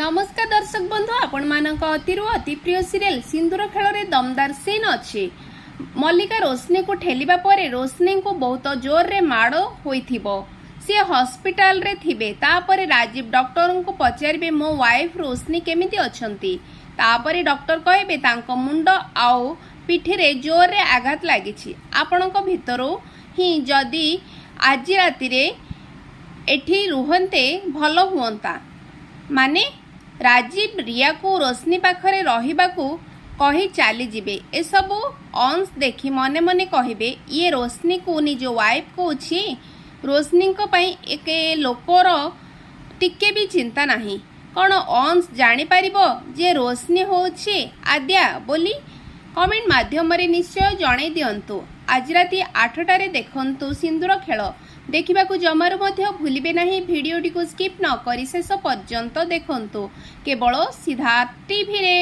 ନମସ୍କାର ଦର୍ଶକ ବନ୍ଧୁ, ଆପଣମାନଙ୍କ ଅତିରୁ ଅତି ପ୍ରିୟ ସିରିଏଲ ସିନ୍ଦୁର ଖେଳରେ ଦମଦାର ସିନ୍ ଅଛି। ମଲ୍ଲିକା ରୋଶନୀକୁ ଠେଲିବା ପରେ ରୋଶନୀଙ୍କୁ ବହୁତ ଜୋରରେ ମାଡ଼ ହୋଇଥିବ। ସିଏ ହସ୍ପିଟାଲରେ ଥିବେ। ତାପରେ ରାଜୀବ ଡକ୍ଟରଙ୍କୁ ପଚାରିବେ, "ମୋ ୱାଇଫ୍ ରୋଶନୀ କେମିତି ଅଛନ୍ତି?" ତାପରେ ଡକ୍ଟର କହିବେ, "ତାଙ୍କ ମୁଣ୍ଡ ଆଉ ପିଠିରେ ଜୋରରେ ଆଘାତ ଲାଗିଛି। ଆପଣଙ୍କ ଭିତରୁ ହିଁ ଯଦି ଆଜି ରାତିରେ ଏଠି ରୁହନ୍ତେ, ଭଲ ହୁଅନ୍ତା।" ମାନେ ରାଜୀବ ରିୟାକୁ ରୋଶନୀ ପାଖରେ ରହିବାକୁ କହି ଚାଲିଯିବେ। ଏସବୁ ଅଂଶ ଦେଖି ମନେ ମନେ କହିବେ, ଇଏ ରୋଶନୀକୁ ନିଜ ୱାଇଫ୍ କହୁଛି। ରୋଶନୀଙ୍କ ପାଇଁ ଏକ ଲୋକର ଟିକେ ବି ଚିନ୍ତା ନାହିଁ। କ'ଣ ଅଂଶ ଜାଣିପାରିବ ଯେ ରୋଶନୀ ହେଉଛି ଆଦ୍ୟା ବୋଲି? କମେଣ୍ଟ ମାଧ୍ୟମରେ ନିଶ୍ଚୟ ଜଣାଇ ଦିଅନ୍ତୁ। ଆଜି ରାତି 8ଟାରେ ଦେଖନ୍ତୁ ସିନ୍ଦୁର ଖେଳ। ଦେଖିବାକୁ ଜମାରୁ ମଧ୍ୟ ଭୁଲିବେ ନାହିଁ। ଭିଡ଼ିଓଟିକୁ ସ୍କିପ୍ ନ କରି ଶେଷ ପର୍ଯ୍ୟନ୍ତ ଦେଖନ୍ତୁ, କେବଳ ସିଦ୍ଧାର୍ଥ ଟିଭିରେ।